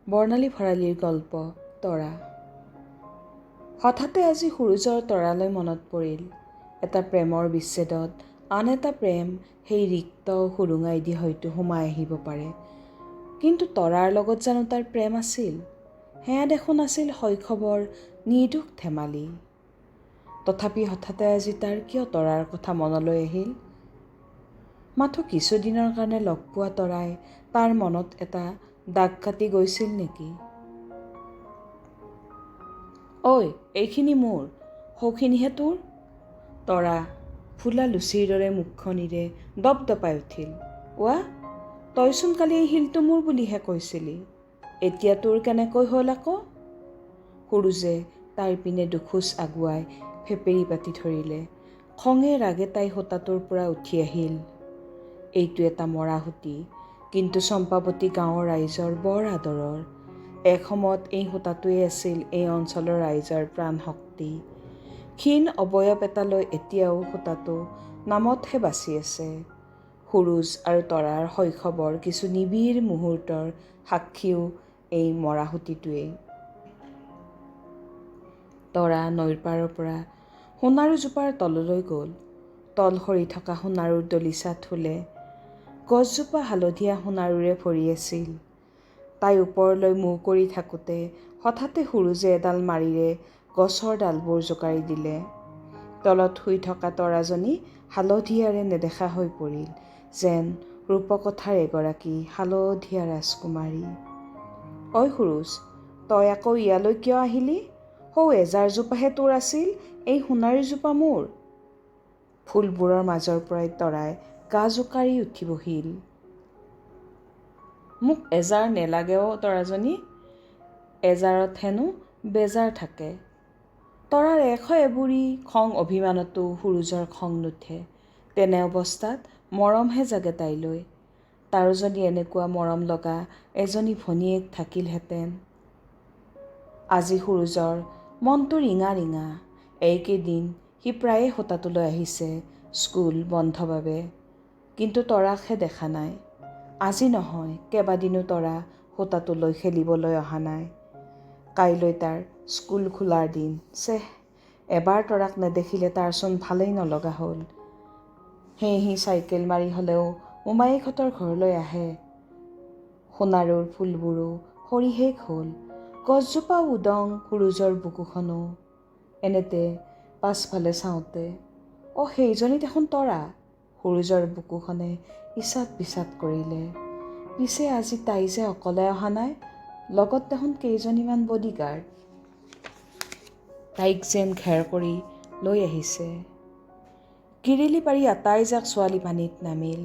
বৰ্ণালী ভৰালীৰ গল্প তৰা। হঠাতে আজি সূৰুযৰ তৰালৈ মনত পৰিল। এটা প্ৰেমৰ বিচ্ছেদত আন এটা প্ৰেম সেই ৰিক্ত সুৰুঙাইদি হয়তো সোমাই আহিব পাৰে। কিন্তু তৰাৰ লগত জানো তাৰ প্ৰেম আছিল? সেয়া দেখোন আছিল শৈশৱৰ নিৰ্দোষ ধেমালি। তথাপি হঠাতে আজি তাৰ কিয় তৰাৰ কথা মনলৈ আহিল? মাথো কিছুদিনৰ কাৰণে লগ পোৱা তৰাই তাৰ মনত এটা দাগ কাটি গৈছিল নেকি? ঐ, এইখিনি মোৰ, সৌখিনিহে তোৰ। তৰা ফুলা লুচিৰ দৰে মুখখনিৰে দপদপাই উঠিল। ৱা, তইচোন কালি এই শিলটো মোৰ বুলিহে কৈছিলি, এতিয়া তোৰ কেনেকৈ হ'ল আকৌ? সূৰুযে তাইৰ পিনে দুখোজ আগুৱাই ফেপেৰি পাতি ধৰিলে। খঙে ৰাগে তাই সোঁতাটোৰ পৰা উঠি আহিল। এইটো এটা মৰাসুঁতি, কিন্তু চম্পাৱতী গাঁৱৰ ৰাইজৰ বৰ আদৰৰ। এসময়ত এই সোঁতাটোৱেই আছিল এই অঞ্চলৰ ৰাইজৰ প্ৰাণশক্তি। ক্ষীণ অৱয়ব এটালৈ এতিয়াও সোঁতাটো নামতহে বাচি আছে। সূৰুয আৰু তৰাৰ শৈশৱৰ কিছু নিবিড় মুহূৰ্তৰ সাক্ষীও এই মৰাসুঁতিটোৱেই। তৰা নৈৰ পাৰৰ পৰা সোণাৰুজোপাৰ তললৈ গ'ল। তল সৰি থকা সোণাৰুৰ দলিচাত শুলে। গছজোপা হালধীয়া সোণাৰুৰে ভৰি আছিল। তাই ওপৰলৈ মূৰ কৰি থাকোঁতে হঠাতে সূৰুযে এডাল মাৰিৰে গছৰ ডালবোৰ জোকাৰি দিলে। তলত শুই থকা তৰাজনী হালধীয়াৰে নেদেখা হৈ পৰিল, যেন ৰূপকথাৰ এগৰাকী হালধীয়া ৰাজকুমাৰী। ঐ সূৰুয, তই আকৌ ইয়ালৈ কিয় আহিলি? সৌ এজাৰজোপাহে তোৰ আছিল, এই সোণাৰীজোপা মোৰ। ফুলবোৰৰ মাজৰ পৰাই তৰাই গা জোকাৰি উঠি বহিল। মোক এজাৰ নেলাগে অ' তৰাজনী, এজাৰত হেনো বেজাৰ থাকে। তৰাৰ এশ এবুৰি খং অভিমানতো সূৰুযৰ খং নুঠে। তেনে অৱস্থাত মৰমহে জাগে তাইলৈ। তাৰো যদি এনেকুৱা মৰম লগা এজনী ভনীয়েক থাকিলহেঁতেন। আজি সূৰুযৰ মনটো ৰিঙা ৰিঙা। এইকেইদিন সি প্ৰায়ে সোঁতাটোলৈ আহিছে স্কুল বন্ধ বাবে, কিন্তু তৰাকহে দেখা নাই। আজি নহয় কেইবাদিনো তৰা সোঁতাটোলৈ খেলিবলৈ অহা নাই। কাইলৈ তাৰ স্কুল খোলাৰ দিন। চেহ, এবাৰ তৰাক নেদেখিলে তাৰচোন ভালেই নলগা হ'ল। সেয়ে সি চাইকেল মাৰি হ'লেও মোমায়েকহঁতৰ ঘৰলৈ আহে। সোণাৰুৰ ফুলবোৰো সৰি শেষ হ'ল, গছজোপাও উদং, সূৰুযৰ বুকুখনো। এনেতে পাছফালে চাওঁতে অ' সেইজনী দেখোন তৰা। সূৰুযৰ বুকুখনে ইচাট বিচাট কৰিলে। পিছে আজি তাই যে অকলে অহা নাই, লগত দেখোন কেইজনীমান বডিগাৰ্ড। তাইক যেন ঘেৰ কৰি লৈ আহিছে। কিৰিলি পাৰি আটাইজাক ছোৱালী পানীত নামিল।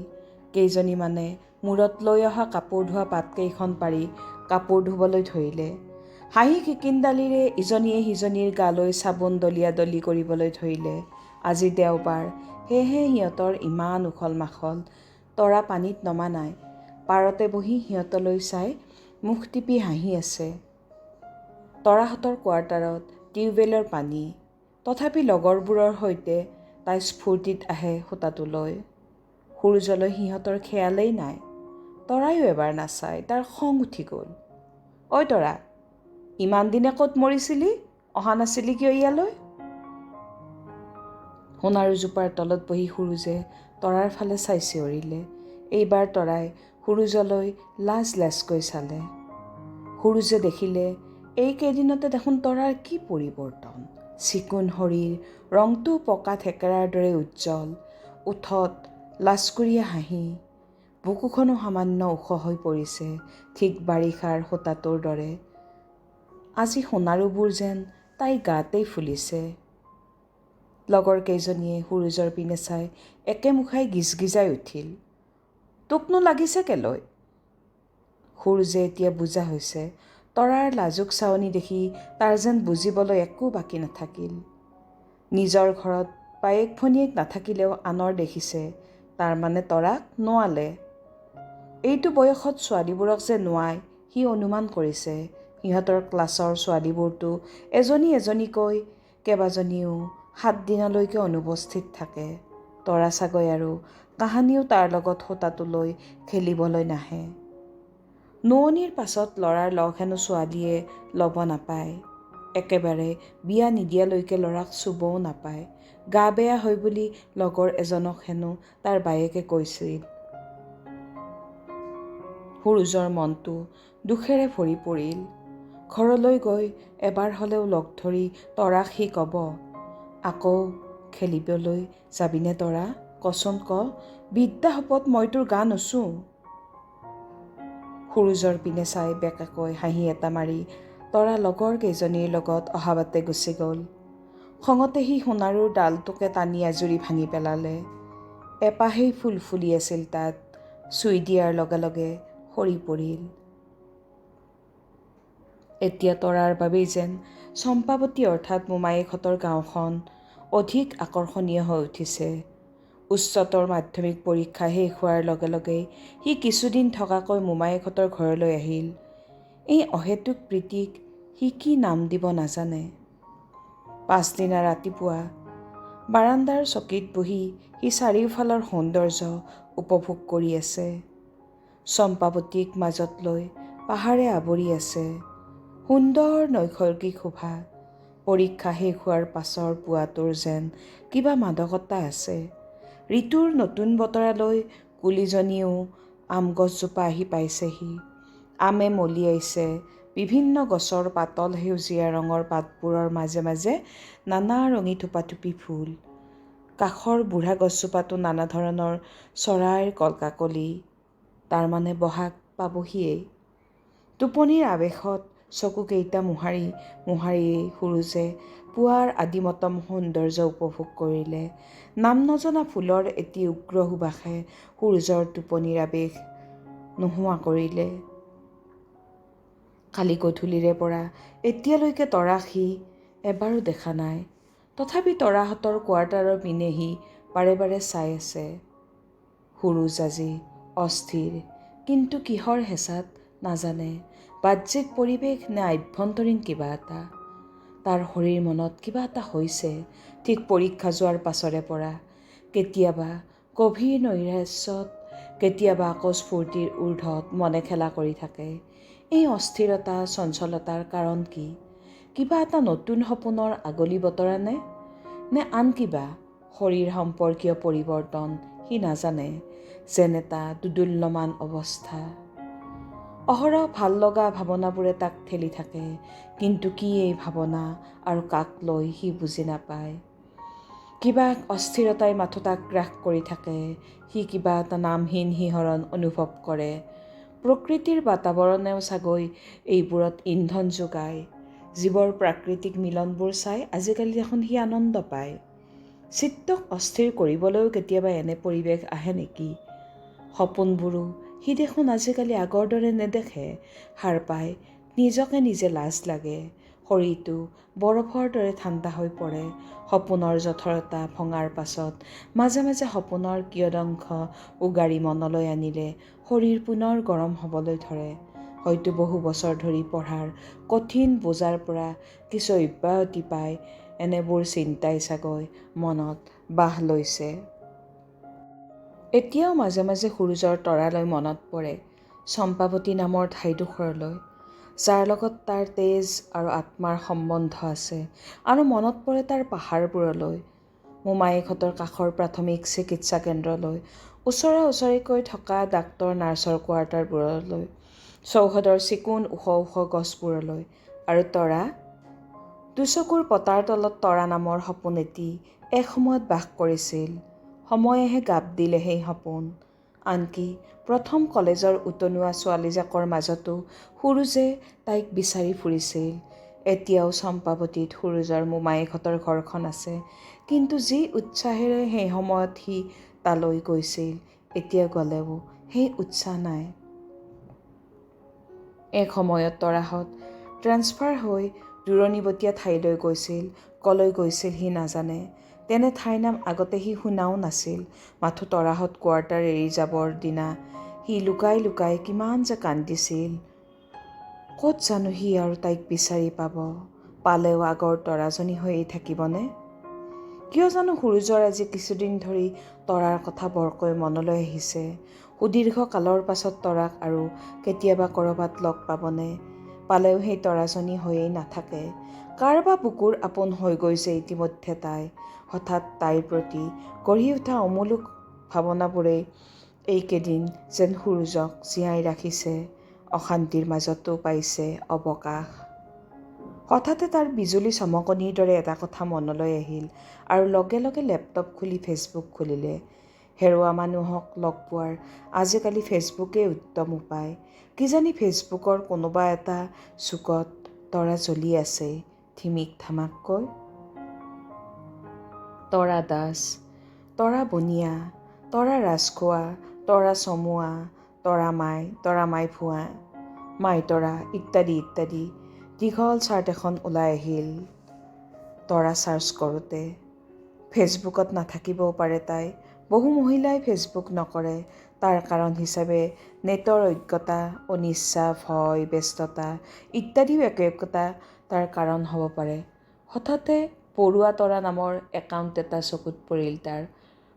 কেইজনীমানে মূৰত লৈ অহা কাপোৰ ধোৱা পাতকেইখন পাৰি কাপোৰ ধুবলৈ ধৰিলে। হাঁহি খিকিন্দালিৰে ইজনীয়ে সিজনীৰ গালৈ চাবোন দলিয়া দলি কৰিবলৈ ধৰিলে। আজি দেওবাৰ, সেয়েহে সিহঁতৰ ইমান উখল মাখল। তৰা পানীত নমা নাই, পাৰতে বহি সিহঁতলৈ চাই মুখ টিপি হাঁহি আছে। তৰাহঁতৰ কোৱাৰ্টাৰত টিউবৱেলৰ পানী, তথাপি লগৰবোৰৰ সৈতে তাই স্ফূৰ্তিত আহে সোঁতাটোলৈ। সূৰুযলৈ সিহঁতৰ খেয়ালেই নাই। তৰায়ো এবাৰ নাচায়। তাৰ খং উঠি গ'ল। ঐ তৰা, ইমান দিনে ক'ত মৰিছিলি? অহা নাছিলি কিয় ইয়ালৈ? সোণাৰুজোপাৰ তলত বহি সূৰুযে তৰাৰ ফালে চাই চিঞৰিলে। এইবাৰ তৰাই সূৰুযলৈ লাজ লাজকৈ চালে। সূৰুযে দেখিলে এইকেইদিনতে দেখোন তৰাৰ কি পৰিৱৰ্তন। চিকুণ শৰীৰ, ৰংটো পকা থেকেৰাৰ দৰে উজ্জ্বল, ওঠত লাজকুৰীয়া হাঁহি, বুকুখনো সামান্য ওখ হৈ পৰিছে, ঠিক বাৰিষাৰ সোঁতাটোৰ দৰে। আজি সোণাৰুবোৰ যেন তাইৰ গাতেই ফুলিছে। লগৰ কেইজনীয়ে সূৰুযৰ পিনে চাই একেমুখাই গিজগিজাই উঠিল। তোকনো লাগিছে কেলৈ? সূৰুযে এতিয়া বুজা হৈছে। তৰাৰ লাজুক চাৱনি দেখি তাৰ যেন বুজিবলৈ একো বাকী নাথাকিল। নিজৰ ঘৰত বায়েক ভনীয়েক নাথাকিলেও আনৰ দেখিছে, তাৰমানে তৰাক নোৱালে। এইটো বয়সত ছোৱালীবোৰক যে নোৱাই সি অনুমান কৰিছে। সিহঁতৰ ক্লাছৰ ছোৱালীবোৰতো এজনী এজনীকৈ কেইবাজনীও 7 দিনলৈকে অনুপস্থিত থাকে। তৰা চাগৈ আৰু কাহানিও তাৰ লগত সোঁতাটোলৈ খেলিবলৈ নাহে। নোৱনিৰ পাছত ল'ৰাৰ লগ হেনো ছোৱালীয়ে ল'ব নাপায়। একেবাৰে বিয়া নিদিয়ালৈকে ল'ৰাক চুবও নাপায়। গা বেয়া হয় বুলি লগৰ এজনক হেনো তাৰ বায়েকে কৈছিল। সুৰুজৰ মনটো দুখেৰে ভৰি পৰিল। ঘৰলৈ গৈ এবাৰ হ'লেও লগ ধৰি তৰাক সি ক'ব, আকৌ খেলিবলৈ যাবিনে তৰা? কচোন ক, বিদ্যা শপত মই তোৰ গা নুচোঁ। সুৰুজৰ পিনে চাই বেকাকৈ হাঁহি এটা মাৰি তৰা লগৰ কেইজনীৰ লগত অহা বাটে গুচি গ'ল। খঙতে সি সোণাৰুৰ ডালটোকে টানি আজুৰি ভাঙি পেলালে। এপাহেই ফুল ফুলি আছিল তাত, চুই দিয়াৰ লগে লগে সৰি পৰিল। এতিয়া তৰাৰ বাবেই যেন চম্পাৱতী অৰ্থাৎ মোমায়েকহঁতৰ গাঁওখন অধিক আকৰ্ষণীয় হৈ উঠিছে। উচ্চতৰ মাধ্যমিক পৰীক্ষা শেষ হোৱাৰ লগে লগেই সি কিছুদিন থকাকৈ মোমায়েকহঁতৰ ঘৰলৈ আহিল। এই অহেতুক প্ৰীতিক সি কি নাম দিব নাজানে। পাছদিনা ৰাতিপুৱা বাৰাণ্ডাৰ চকীত বহি সি চাৰিওফালৰ সৌন্দৰ্য উপভোগ কৰি আছে। চম্পাৱতীক মাজত লৈ পাহাৰে আৱৰি আছে। সুন্দৰ নৈসৰ্গিক শোভা। পৰীক্ষা শেষ হোৱাৰ পাছৰ পুৱাটোৰ যেন কিবা মাদকতা আছে। ঋতুৰ নতুন বতৰালৈ কুলিজনীও আম গছজোপা আহি পাইছেহি। আমে মলিয়াইছে। বিভিন্ন গছৰ পাতল সেউজীয়া ৰঙৰ পাতবোৰৰ মাজে মাজে নানা ৰঙী থোপাথুপি ফুল। কাষৰ বুঢ়া গছজোপাতো নানা ধৰণৰ চৰাইৰ কলকাকলি। তাৰমানে বহাগ পাবহিয়েই। টোপনিৰ আৱেশত চকুকেইটা মোহাৰি মোহাৰি সুৰুজে পুৱাৰ আদিমতম সৌন্দৰ্য উপভোগ কৰিলে। নাম নজনা ফুলৰ এটি উগ্ৰ সুবাসে সুৰুজৰ টোপনিৰ আৱেশ নোহোৱা কৰিলে। কালি গধূলিৰে পৰা এতিয়ালৈকে তৰাক সি এবাৰো দেখা নাই। তথাপি তৰাহঁতৰ কোৱাৰ্টাৰৰ পিনে সি বাৰে বাৰে চাই আছে। সুৰুজ আজি অস্থিৰ, কিন্তু কিহৰ হেঁচাত নাজানে। বাহ্যিক পৰিৱেশ নে আভ্যন্তৰীণ কিবা এটা। তাৰ শৰীৰ মনত কিবা এটা হৈছে ঠিক পৰীক্ষা যোৱাৰ পাছৰে পৰা। কেতিয়াবা গভীৰ নৈৰাশ্যত, কেতিয়াবা আকৌ স্ফূৰ্তিৰ ঊৰ্ধত মনে খেলা কৰি থাকে। এই অস্থিৰতা চঞ্চলতাৰ কাৰণ কি? কিবা এটা নতুন সপোনৰ আগলি বতৰা নে নে আন কিবা শৰীৰ সম্পৰ্কীয় পৰিৱৰ্তন সি নাজানে। যেন এটা দুদুল্যমান অৱস্থা। অহৰহ ভাল লগা ভাৱনাবোৰে তাক ঠেলি থাকে, কিন্তু কি এই ভাৱনা আৰু কাক লৈ সি বুজি নাপায়। কিবা অস্থিৰতাই মাথো তাক গ্ৰাস কৰি থাকে। সি কিবা এটা নামহীন শিহৰণ অনুভৱ কৰে। প্ৰকৃতিৰ বাতাবৰণেও চাগৈ এইবোৰত ইন্ধন যোগায়। জীৱৰ প্ৰাকৃতিক মিলনবোৰ চাই আজিকালি দেখোন সি আনন্দ পায়। চিত্তক অস্থিৰ কৰিবলৈও কেতিয়াবা এনে পৰিৱেশ আহে নেকি? সপোনবোৰো সি দেখোন আজিকালি আগৰ দৰে নেদেখে। সাৰ পাই নিজকে নিজে লাজ লাগে। শৰীৰটো বৰফৰ দৰে ঠাণ্ডা হৈ পৰে। সপোনৰ জঠৰতা ভঙাৰ পাছত মাজে মাজে সপোনৰ কিয়দংশ উগাৰি মনলৈ আনিলে শৰীৰ পুনৰ গৰম হ'বলৈ ধৰে। হয়তো বহু বছৰ ধৰি পঢ়াৰ কঠিন বোজাৰ পৰা কিছু অব্যাহতি পাই এনেবোৰ চিন্তাই চাগৈ মনত বাহ লৈছে। এতিয়াও মাজে মাজে সুৰুজৰ তৰালৈ মনত পৰে, চম্পাৱতী নামৰ ঠাইডোখৰলৈ, যাৰ লগত তাৰ তেজ আৰু আত্মাৰ সম্বন্ধ আছে। আৰু মনত পৰে তাৰ পাহাৰবোৰলৈ, মোমায়েকহঁতৰ কাষৰ প্ৰাথমিক চিকিৎসা কেন্দ্ৰলৈ, ওচৰা ওচৰিকৈ থকা ডাক্তৰ নাৰ্ছৰ কোৱাৰ্টাৰবোৰলৈ, চৌহদৰ চিকুণ ওখ ওখ গছবোৰলৈ। আৰু তৰা, দুচকুৰ পতাৰ তলত তৰা নামৰ সপোন এটি এসময়ত বাস কৰিছিল। সময়েহে গাপ দিলে সেই সপোন। আনকি প্ৰথম কলেজৰ উতনুৱা ছোৱালীজাকৰ মাজতো সুৰুজে তাইক বিচাৰি ফুৰিছিল। এতিয়াও চম্পাৱতীত সুৰুজৰ মোমায়েকহঁতৰ ঘৰখন আছে, কিন্তু যি উৎসাহেৰে সেই সময়ত সি তালৈ গৈছিল, এতিয়া গ'লেও সেই উৎসাহ নাই। এক সময়ত তৰাহঁত ট্ৰেন্সফাৰ হৈ দূৰণিবটীয়া ঠাইলৈ গৈছিল। কলৈ গৈছিল সি নাজানে। তেনে ঠাইৰ নাম আগতে সি শুনাও নাছিল। মাথো তৰাহঁত কোৱাৰ্টাৰ এৰি যাবৰ দিনা সি লুকাই লুকাই কিমান যে কান্দিছিল। ক'ত জানো সি আৰু তাইক বিচাৰি পাব? পালেও আগৰ তৰাজনী হৈয়ে থাকিবনে? কিয় জানো সূৰুযৰ আজি কিছুদিন ধৰি তৰাৰ কথা বৰকৈ মনলৈ আহিছে। সুদীৰ্ঘ কালৰ পাছত তৰাক আৰু কেতিয়াবা ক'ৰবাত লগ পাবনে? পালেও সেই তৰাজনী হৈয়েই নাথাকে। কাৰোবাৰ বুকুৰ আপোন হৈ গৈছে ইতিমধ্যে তাই। হঠাৎ তাইৰ প্ৰতি গঢ়ি উঠা অমূলক ভাৱনাবোৰেই এইকেইদিন যেন সূৰুযক জীয়াই ৰাখিছে। অশান্তিৰ মাজতো পাইছে অৱকাশ। হঠাতে তাৰ বিজুলী চমকনিৰ দৰে এটা কথা মনলৈ আহিল আৰু লগে লগে লেপটপ খুলি ফেচবুক খুলিলে। হেৰুৱা মানুহক লগ পোৱাৰ আজিকালি ফেচবুকেই উত্তম উপায়। কিজানি ফেচবুকৰ কোনোবা এটা চুকত তৰা জ্বলি আছে ধিমিক ধামাককৈ। তৰা দাস, তৰা বনিয়া, তৰা ৰাজখোৱা, তৰা চমুৱা, তৰা মাই, তৰা মাই ভূঞা, মাইতৰা ইত্যাদি ইত্যাদি। দীঘল চাৰ্ট এখন ওলাই আহিল তৰা চাৰ্চ কৰোঁতে। ফেচবুকত নাথাকিবও পাৰে তাই। বহু মহিলাই ফেচবুক নকৰে। তাৰ কাৰণ হিচাপে নেটৰ অজ্ঞতা, অনিচ্ছা, ভয়, ব্যস্ততা ইত্যাদিও একো একোটা তাৰ কাৰণ হ'ব পাৰে। হঠাতে বৰুৱা তৰা নামৰ একাউণ্ট এটা চকুত পৰিল তাৰ।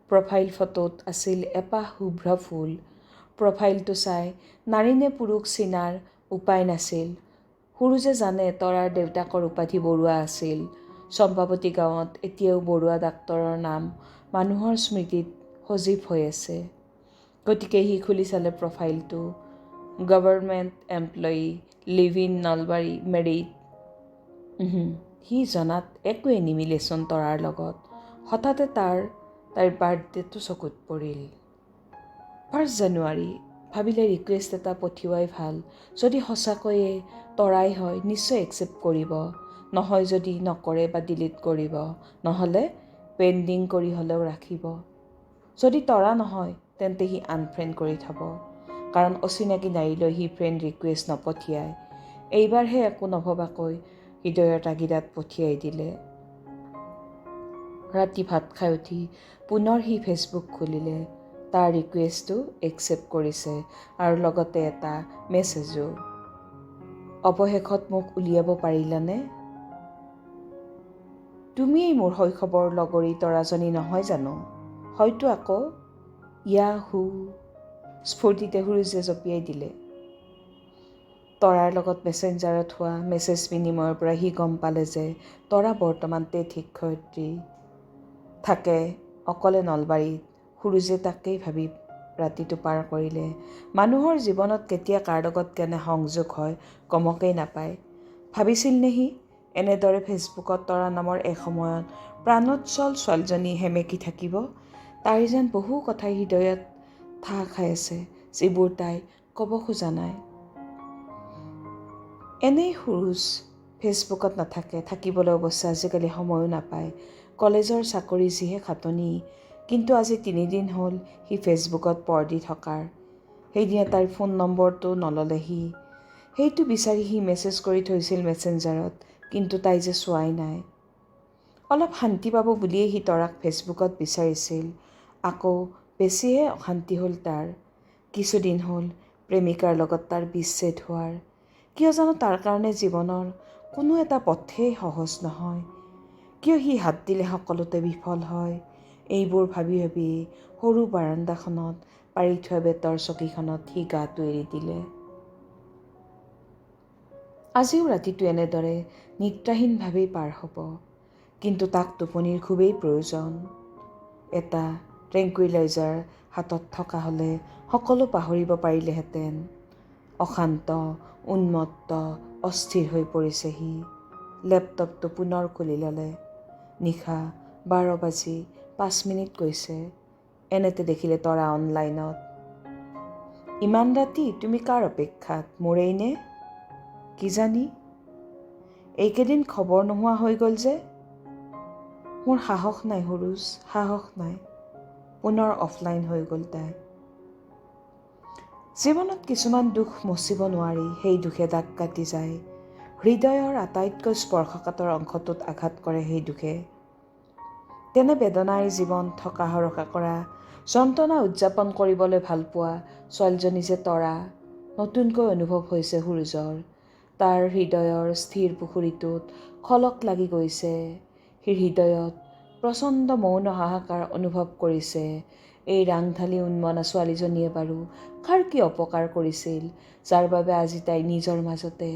প্ৰফাইল ফটোত আছিল এপাহ শুভ্ৰ ফুল। প্ৰফাইলটো চাই নাৰী নে পুৰুষ চিনাৰ উপায় নাছিল। সূৰুযে জানে তৰাৰ দেউতাকৰ উপাধি বৰুৱা আছিল। চম্পাৱতী গাঁৱত এতিয়াও বৰুৱা ডাক্তৰৰ নাম মানুহৰ স্মৃতিত সজীৱ হৈ আছে। গতিকে সি খুলি চালে প্ৰফাইলটো। Government employee, live in Nalbari, married. সি জনাত একোৱে নিমিলেচোন তৰাৰ লগত। হঠাতে তাইৰ বাৰ্থডেটো চকুত পৰিল। 1 জানুৱাৰী। ভাবিলে ৰিকুৱেষ্ট এটা পঠিওৱাই ভাল। যদি সঁচাকৈয়ে তৰাই হয় নিশ্চয় একচেপ্ট কৰিব, নহয় যদি নকৰে বা ডিলিট কৰিব, নহ'লে পেণ্ডিং কৰি হ'লেও ৰাখিব। যদি তৰা নহয় তেন্তে সি আনফ্ৰেণ্ড কৰি থ'ব, কাৰণ অচিনাকি নাৰীলৈ সি ফ্ৰেণ্ড ৰিকুৱেষ্ট নপঠিয়ায়। এইবাৰহে একো নভবাকৈ হৃদয়ৰ তাগিদাত পঠিয়াই দিলে। ৰাতি ভাত খাই উঠি পুনৰ সি ফেচবুক খুলিলে। তাৰ ৰিকুৱেষ্টটো একচেপ্ট কৰিছে আৰু লগতে এটা মেছেজো। অৱশেষত মোক উলিয়াব পাৰিলানে? তুমিয়েই মোৰ শৈশৱৰ লগৰী তৰাজনী নহয় জানো? হয়তো আকৌ। ইয়াহু! স্ফূৰ্তিতে সূৰুযে জঁপিয়াই দিলে। তৰাৰ লগত মেছেঞ্জাৰত হোৱা মেছেজ বিনিময়ৰ পৰা সি গম পালে যে তৰা বৰ্তমান টেট শিক্ষয়িত্ৰী, থাকে অকলে নলবাৰীত। সূৰুযে তাকেই ভাবি ৰাতিটো পাৰ কৰিলে। মানুহৰ জীৱনত কেতিয়া কাৰ লগত কেনে সংযোগ হয় গমকেই নাপায়। ভাবিছিল নে সি এনেদৰে ফেচবুকত তৰা নামৰ এসময়ত প্ৰাণোচ্ছল ছোৱালীজনী সেমেকি থাকিব? তাইৰ যেন বহু কথাই হৃদয়ত ঠাহ খাই আছে, যিবোৰ তাই ক'ব খোজা নাই। এনেই সূৰুয ফেচবুকত নাথাকে, থাকিবলৈ অৱশ্যে আজিকালি সময়ো নাপায়। কলেজৰ চাকৰি যিহে খাটনি। কিন্তু আজি 3 দিন হ'ল সি ফেচবুকত পৰ দি থকাৰ। সেইদিনা তাইৰ ফোন নম্বৰটো নল'লে সি। সেইটো বিচাৰি সি মেছেজ কৰি থৈছিল মেছেঞ্জাৰত, কিন্তু তাই যে চোৱাই নাই। অলপ শান্তি পাব বুলিয়েই সি তৰাক ফেচবুকত বিচাৰিছিল। আকৌ বেছিহে অশান্তি হ'ল তাৰ। কিছুদিন হ'ল প্ৰেমিকাৰ লগত তাৰ বিচ্ছেদ হোৱাৰ। কিয় জানো তাৰ কাৰণে জীৱনৰ কোনো এটা পথেই সহজ নহয়। কিয় সি হাত দিলে সকলোতে বিফল হয়? এইবোৰ ভাবি ভাবিয়েই সৰু বাৰাণ্ডাখনত পাৰি থোৱা বেতৰ চকীখনত সি গাটো এৰি দিলে। আজিও ৰাতিটো এনেদৰে নিদ্ৰাহীনভাৱেই পাৰ হ'ব। কিন্তু তাক টোপনিৰ খুবেই প্ৰয়োজন। এটা ট্ৰেংকুইলাইজাৰ হাতত থকা হ'লে সকলো পাহৰিব পাৰিলেহেঁতেন। অশান্ত, উন্মত্ত, অস্থিৰ হৈ পৰিছে সি। লেপটপটো পুনৰ খুলি ল'লে। নিশা 12 বাজি 5 মিনিট গৈছে। এনেতে দেখিলে তৰা অনলাইনত। ইমান ৰাতি তুমি কাৰ অপেক্ষাত? মোৰেই নে? কিজানি। এইকেইদিন খবৰ নোহোৱা হৈ গ'ল যে? মোৰ সাহস নাই সূৰুয, সাহস নাই। পুনৰ অফলাইন হৈ গ'ল তাই। জীৱনত কিছুমান দুখ মচিব নোৱাৰি, সেই দুখে দাগ কাটি যায়। হৃদয়ৰ আটাইতকৈ স্পৰ্শকাতৰ অংশটোত আঘাত কৰে সেই দুখে। তেনে বেদনাই জীৱন থকা সৰকা কৰা যন্ত্ৰণা উদযাপন কৰিবলৈ ভালপোৱা ছোৱালীজনী যে তৰা, নতুনকৈ অনুভৱ হৈছে সূৰুযৰ। তাৰ হৃদয়ৰ স্থিৰ পুখুৰীটোত খলক লাগি গৈছে। সি হৃদয়ত প্ৰচণ্ড মৌন হাহাকাৰ অনুভৱ কৰিছে। এই ৰাংঢালী উন্মনা ছোৱালীজনীয়ে বাৰু কাৰ কি অপকাৰ কৰিছিল, যাৰ বাবে আজি তাই নিজৰ মাজতে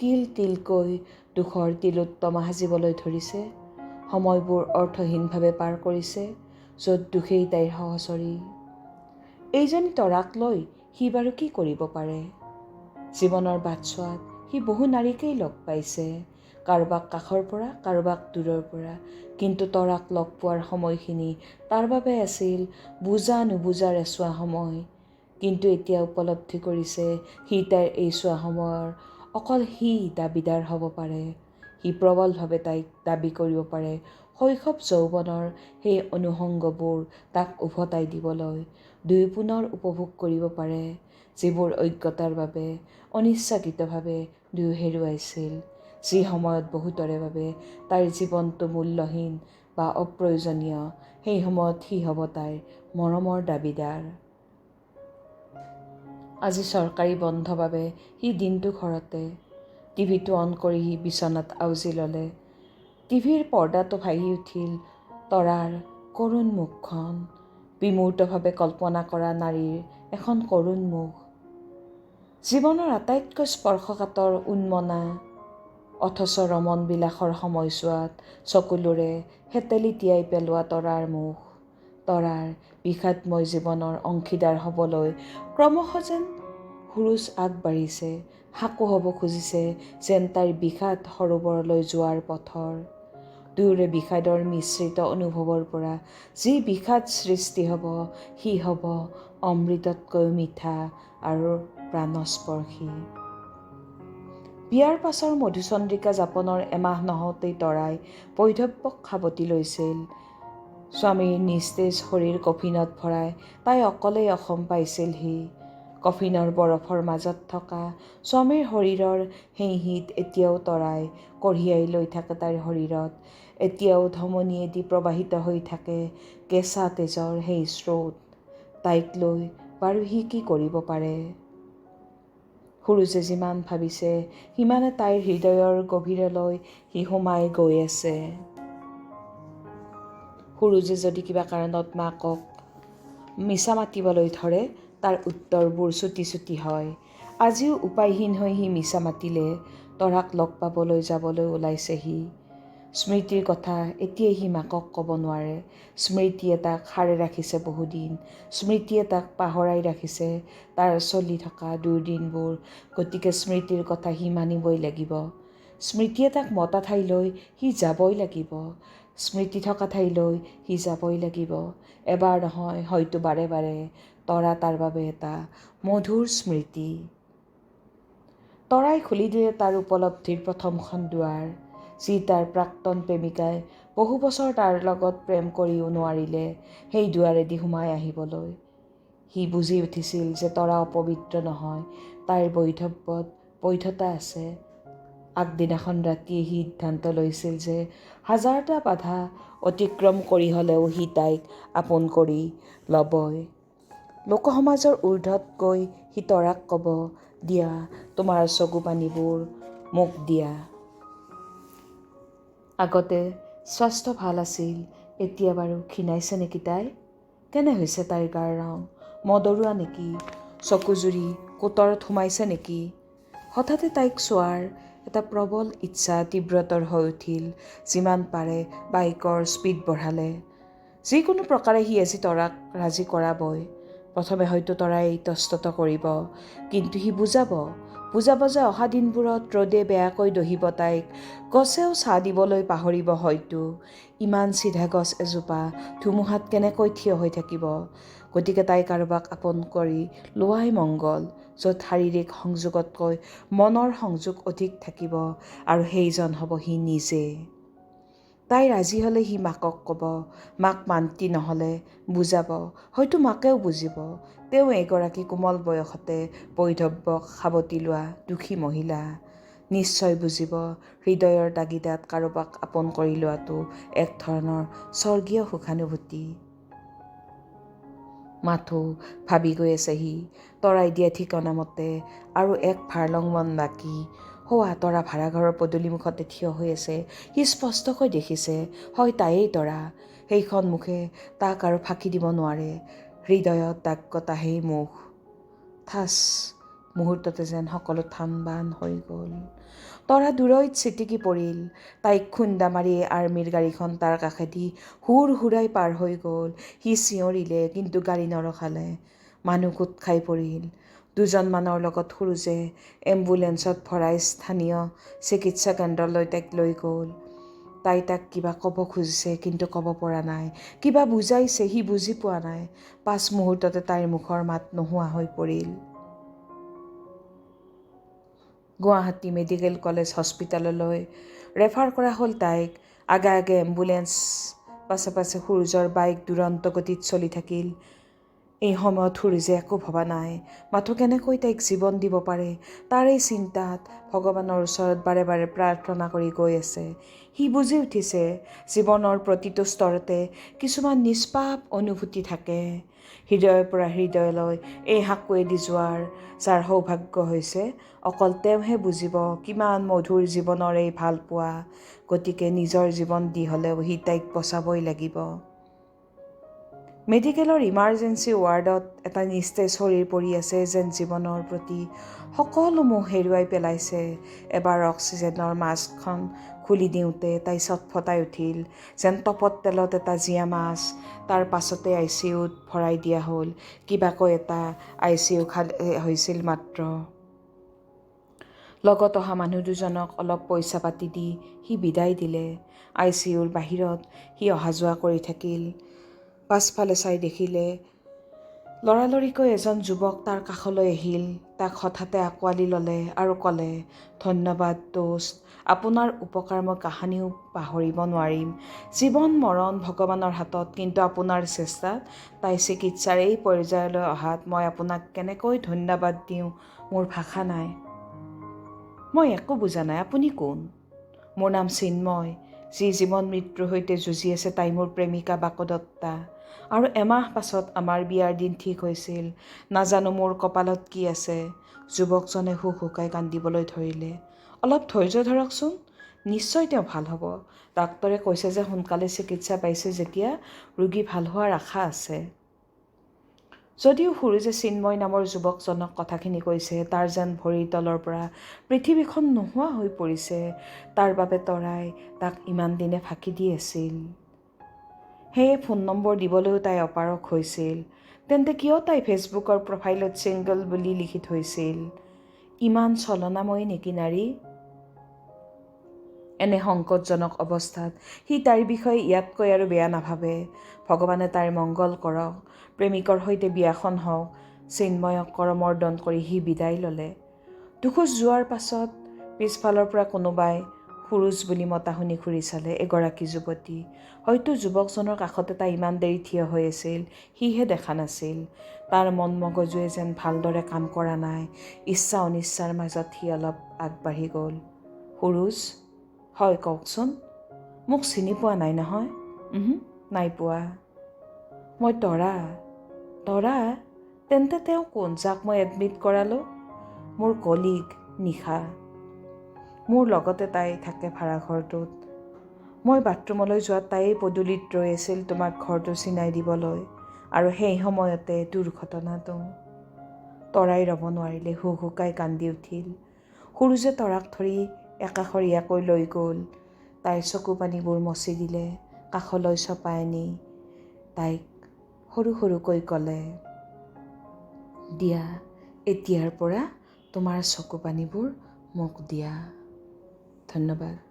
তিল তিলকৈ দুখৰ তিলোত্তমা সাজিবলৈ ধৰিছে, সময়বোৰ অৰ্থহীনভাৱে পাৰ কৰিছে, য'ত দুখেই তাইৰ সহচৰী। এইজনী তৰাক লৈ সি বাৰু কি কৰিব পাৰে? জীৱনৰ বাটচোৱাত সি বহু নাৰীকেই লগ পাইছে, কাৰোবাক কাষৰ পৰা, কাৰোবাক দূৰৰ পৰা। কিন্তু তৰাক লগ পোৱাৰ সময়খিনি তাৰ বাবে আছিল বুজা নুবুজাৰ এছোৱা সময়। কিন্তু এতিয়া উপলব্ধি কৰিছে সি তাইৰ এইছোৱা সময়ৰ অকল সি দাবীদাৰ হ'ব পাৰে। সি প্ৰবলভাৱে তাইক দাবী কৰিব পাৰে শৈশৱ যৌৱনৰ সেই অনুষংগবোৰ তাক উভতাই দিবলৈ, দুয়ো পুনৰ উপভোগ কৰিব পাৰে যিবোৰ অজ্ঞতাৰ বাবে অনিচ্ছাকৃতভাৱে দুয়ো হেৰুৱাইছিল। যি সময়ত বহুতৰে বাবে তাইৰ জীৱনটো মূল্যহীন বা অপ্ৰয়োজনীয়, সেই সময়ত সি হ'ব তাইৰ মৰমৰ দাবীদাৰ। আজি চৰকাৰী বন্ধ বাবে সি দিনটো ঘৰতে। টিভিটো অন কৰি সি বিচনাত আউজি ল'লে। টিভিৰ পৰ্দাটো ভাহি উঠিল তৰাৰ কৰুণ মুখখন, বিমূৰ্তভাৱে কল্পনা কৰা নাৰীৰ এখন কৰুণ মুখ। জীৱনৰ আটাইতকৈ স্পৰ্শকাতৰ উন্মনা অথচ ৰমন বিলাসৰ সময়ছোৱাত চকুলোৰে শেতেলি তিয়াই পেলোৱা তৰাৰ মুখ। তৰাৰ বিষাদময় জীৱনৰ অংশীদাৰ হ'বলৈ ক্ৰমশঃ যেন সুৰুজ আগবাঢ়িছে, সাঁকো হ'ব খুজিছে যেন তাইৰ বিষাদ সৰোবৰলৈ যোৱাৰ পথৰ। দুয়োৰে বিষাদৰ মিশ্ৰিত অনুভৱৰ পৰা যি বিষাদ সৃষ্টি হ'ব, সি হ'ব অমৃততকৈও মিঠা আৰু প্ৰাণস্পৰ্শী। বিয়াৰ পাছৰ মধুচন্দ্ৰিকা যাপনৰ এমাহ নহওঁতেই তৰাই বৈধৱ্যক সাৱটি লৈছিল। স্বামীৰ নিস্তেজ শৰীৰ কফিনত ভৰাই তাই অকলেই অসম পাইছিলহি। কফিনৰ বৰফৰ মাজত থকা স্বামীৰ শৰীৰৰ সেই শীত এতিয়াও তৰাই কঢ়িয়াই লৈ থাকে তাইৰ শৰীৰত। এতিয়াও ধমনীয়েদি প্ৰবাহিত হৈ থাকে কেঁচা তেজৰ সেই স্ৰোত। তাইক লৈ বাৰু সি কি কৰিব পাৰে? সুৰুজে যিমান ভাবিছে সিমানে তাইৰ হৃদয়ৰ গভীৰলৈ সি সোমাই গৈ আছে। সুৰুজে যদি কিবা কাৰণত মাকক মিছা মাতিবলৈ ধৰে, তাৰ উত্তৰবোৰ চুটি চুটি হয়। আজিও উপায়হীন হৈ সি মিছা মাতিলে। তৰাক লগ পাবলৈ যাবলৈ ওলাইছে সি। স্মৃতিৰ কথা এতিয়াই সি মাকক ক'ব নোৱাৰে। স্মৃতিয়ে তাক সাৰে ৰাখিছে বহুদিন। স্মৃতিয়ে তাক পাহৰাই ৰাখিছে তাৰ চলি থকা দুৰ্দিনবোৰ। গতিকে স্মৃতিৰ কথা সি মানিবই লাগিব। স্মৃতিয়ে তাক মতা ঠাইলৈ সি যাবই লাগিব। স্মৃতি থকা ঠাইলৈ সি যাবই লাগিব। এবাৰ নহয়, হয়তো বাৰে বাৰে। তৰা তাৰ বাবে এটা মধুৰ স্মৃতি। তৰাই খুলি দিলে তাৰ উপলব্ধিৰ প্ৰথমখন দুৱাৰ, যি তাৰ প্ৰাক্তন প্ৰেমিকাই বহু বছৰ তাৰ লগত প্ৰেম কৰিও নোৱাৰিলে সেই দুৱাৰেদি সোমাই আহিবলৈ। সি বুজি উঠিছিল যে তৰা অপবিত্ৰ নহয়, তাইৰ বৈধৱ্যত বৈধতা আছে। আগদিনাখন ৰাতিয়ে সি সিদ্ধান্ত লৈছিল যে হাজাৰটা বাধা অতিক্ৰম কৰি হ'লেও সি তাইক আপোন কৰি ল'বই। লোকসমাজৰ ঊৰ্ধত গৈ সি তৰাক ক'ব, দিয়া তোমাৰ চকুপানীবোৰ মোক দিয়া। আগতে স্বাস্থ্য ভাল আছিল, এতিয়া বাৰু ক্ষীণাইছে নেকি তাই? কেনে হৈছে তাইৰ গাৰ ৰং? মদৰুৱা নেকি? চকুজুৰি কোটৰত সোমাইছে নেকি? হঠাতে তাইক চোৱাৰ এটা প্ৰবল ইচ্ছা তীব্ৰতৰ হৈ উঠিল। যিমান পাৰে বাইকৰ স্পীড বঢ়ালে। যিকোনো প্ৰকাৰে সি আজি তৰাক ৰাজি কৰাবই। প্ৰথমে হয়তো তৰাই ইতস্তত কৰিব, কিন্তু সি বুজাব, বুজাব যে অহা দিনবোৰত ৰ'দে বেয়াকৈ দহিব তাইক, গছেও ছাঁ দিবলৈ পাহৰিব হয়তো। ইমান চিধা গছ এজোপা ধুমুহাত কেনেকৈ থিয় হৈ থাকিব? গতিকে তাই কাৰোবাক আপোন কৰি লোৱাই মংগল, য'ত শাৰীৰিক সংযোগতকৈ মনৰ সংযোগ অধিক থাকিব, আৰু সেইজন হ'ব সি নিজে। তাই ৰাজি হ'লে সি মাকক ক'ব, মাক মান্তি নহ'লে বুজাব, হয়তো মাকেও বুজিব। তেওঁ এগৰাকী কোমল বয়সতে বৈধৱ্যক সাৱটি লোৱা দুখী মহিলা, নিশ্চয় বুজিব হৃদয়ৰ তাগিদাত কাৰোবাক আপোন কৰি লোৱাটো এক ধৰণৰ স্বৰ্গীয় সুখানুভূতি। মাথো ভাবি গৈ আছে সি। তৰাই দিয়া ঠিকনা মতে আৰু এক ভাৰ্লংমান বাকী। হোৱা তৰা ভাড়াঘৰৰ পদূলিমুখতে থিয় হৈ আছে। সি স্পষ্টকৈ দেখিছে, হয় তায়েই তৰা। সেইখন মুখে তাক আৰু ফাঁকি দিব নোৱাৰে। হৃদয়ত দাগ কটা সেই মুখ। ঠাচ, মুহূৰ্ততে যেন সকলো থান-বান হৈ গ'ল। তৰা দূৰৈত ছিটিকি পৰিল। তাইক খুন্দা মাৰি আৰ্মীৰ গাড়ীখন তাৰ কাষেদি হুৰ হুৰাই পাৰ হৈ গ'ল। সি চিঞৰিলে, কিন্তু গাড়ী নৰখালে। মানুহ গোট খাই পৰিল। দুজনমানৰ লগত সূৰুযে এম্বুলেন্সত ভৰাই স্থানীয় চিকিৎসা কেন্দ্ৰলৈ তাইক লৈ গ'ল। তাই তাক কিবা ক'ব খুজিছে, কিন্তু ক'ব পৰা নাই। কিবা বুজাইছে, সি বুজি পোৱা নাই। পাছ মুহূৰ্ততে তাইৰ মুখৰ মাত নোহোৱা হৈ পৰিল। গুৱাহাটী মেডিকেল কলেজ হস্পিটেললৈ ৰেফাৰ কৰা হ'ল তাইক। আগে আগে এম্বুলেন্স, পাছে পাছে সূৰুযৰ বাইক দুৰন্ত গতিত চলি থাকিল। এই সময়ত সূৰুযে একো ভবা নাই, মাথো কেনেকৈ তাইক জীৱন দিব পাৰে তাৰেই চিন্তাত ভগৱানৰ ওচৰত বাৰে বাৰে প্ৰাৰ্থনা কৰি গৈ আছে। সি বুজি উঠিছে, জীৱনৰ প্ৰতিটো স্তৰতে কিছুমান নিষ্পাপ অনুভূতি থাকে। হৃদয়ৰ পৰা হৃদয়লৈ এই সাঁকোৱেদি যোৱাৰ যাৰ সৌভাগ্য হৈছে, অকল তেওঁহে বুজিব কিমান মধুৰ জীৱনৰ এই ভালপোৱা। গতিকে নিজৰ জীৱন দি হ'লেও সি তাইক বচাবই লাগিব। মেডিকেলৰ ইমাৰ্জেঞ্চি ৱাৰ্ডত এটা নিস্তেজ শৰীৰ পৰি আছে, যেন জীৱনৰ প্ৰতি সকলো মোহ হেৰুৱাই পেলাইছে। এবাৰ অক্সিজেনৰ মাস্কখন খুলি দিওঁতে তাই ছটফটাই উঠিল, যেন তপত তেলত এটা জীয়া মাছ। তাৰ পাছতে I C ইউত ভৰাই দিয়া হ'ল। কিবাকৈ এটা I C U খালী হৈছিল মাত্ৰ। লগত অহা মানুহ দুজনক অলপ পইচা পাতি দি সি বিদায় দিলে। I C ইউৰ বাহিৰত সি অহা যোৱা কৰি থাকিল। পাছফালে চাই দেখিলে, লৰালৰিকৈ এজন যুৱক তাৰ কাষলৈ আহিল। তাক হঠাতে আঁকোৱালি ল'লে আৰু ক'লে, ধন্যবাদ দোস্ত, আপোনাৰ উপকাৰ মই কাহানিও পাহৰিব নোৱাৰিম। জীৱন মৰণ ভগৱানৰ হাতত, কিন্তু আপোনাৰ চেষ্টাত তাই চিকিৎসাৰ এই পৰ্যায়লৈ অহাত মই আপোনাক কেনেকৈ ধন্যবাদ দিওঁ মোৰ ভাষা নাই। মই একো বুজা নাই, আপুনি কোন? মোৰ নাম চিন্ময়। যি জীৱন মৃত্যুৰ সৈতে যুঁজি আছে তাই মোৰ প্ৰেমিকা বাকদত্তা। আৰু এমাহ পাছত আমাৰ বিয়াৰ দিন ঠিক হৈছিল। নাজানো মোৰ কপালত কি আছে। যুৱকজনে হুকহুকাই কান্দিবলৈ ধৰিলে। অলপ ধৈৰ্য ধৰকচোন, নিশ্চয় তেওঁ ভাল হ'ব। ডাক্তৰে কৈছে যে সোনকালে চিকিৎসা পাইছে যেতিয়া ৰোগী ভাল হোৱাৰ আশা আছে। যদিও সূৰুযে চিন্ময় নামৰ যুৱকজনক কথাখিনি কৈছে, তাৰ যেন ভৰিৰ তলৰ পৰা পৃথিৱীখন নোহোৱা হৈ পৰিছে। তাৰ বাবে তৰাই তাক ইমান দিনে ফাঁকি দি আছিল। সেয়ে ফোন নম্বৰ দিবলৈও তাই অপাৰগ হৈছিল। তেন্তে কিয় তাই ফেচবুকৰ প্ৰফাইলত ছিংগল বুলি লিখি থৈছিল? ইমান ছলনাময়ী নেকি নাৰী? এনে সংকটজনক অৱস্থাত সি তাইৰ বিষয়ে ইয়াতকৈ আৰু বেয়া নাভাবে। ভগৱানে তাইৰ মংগল কৰক, প্ৰেমিকৰ সৈতে বিয়াখন হওক। চিন্ময়ক কৰমৰ্দন কৰি সি বিদায় ল'লে। দুখোজ যোৱাৰ পাছত পিছফালৰ পৰা কোনোবাই সূৰুয বুলি মতা শুনি ঘূৰি চালে। এগৰাকী যুৱতী। হয়তো যুৱকজনৰ কাষতে তাই ইমান দেৰি থিয় হৈ আছিল, সিহে দেখা নাছিল। তাৰ মন মগজুৱে যেন ভালদৰে কাম কৰা নাই। ইচ্ছা অনিচ্ছাৰ মাজত সি অলপ আগবাঢ়ি গ'ল। সূৰুয? হয়, কওকচোন। মোক চিনি পোৱা নাই নহয়? নাই পোৱা। মই তৰা। তৰা? তেন্তে তেওঁ কোন যাক মই এডমিট কৰালোঁ? মোৰ কলিগ নিশা। মোৰ লগতে তাই থাকে ভাড়াঘৰটোত। মই বাথৰুমলৈ যোৱাত তায়েই পদূলিত ৰৈ আছিল তোমাক ঘৰটো চিনাই দিবলৈ। আৰু সেই সময়তে দুৰ্ঘটনাটো। তৰাই ৰ'ব নোৱাৰিলে, হুকহুকাই কান্দি উঠিল। সূৰুযে তৰাক ধৰি একাষৰীয়াকৈ লৈ গ'ল। তাইৰ চকু পানীবোৰ মচি দিলে। কাষলৈ চপাই আনি তাইক সৰু সৰুকৈ ক'লে, দিয়া, এতিয়াৰ পৰা তোমাৰ চকু পানীবোৰ মোক দিয়া। ধন্যবাদ।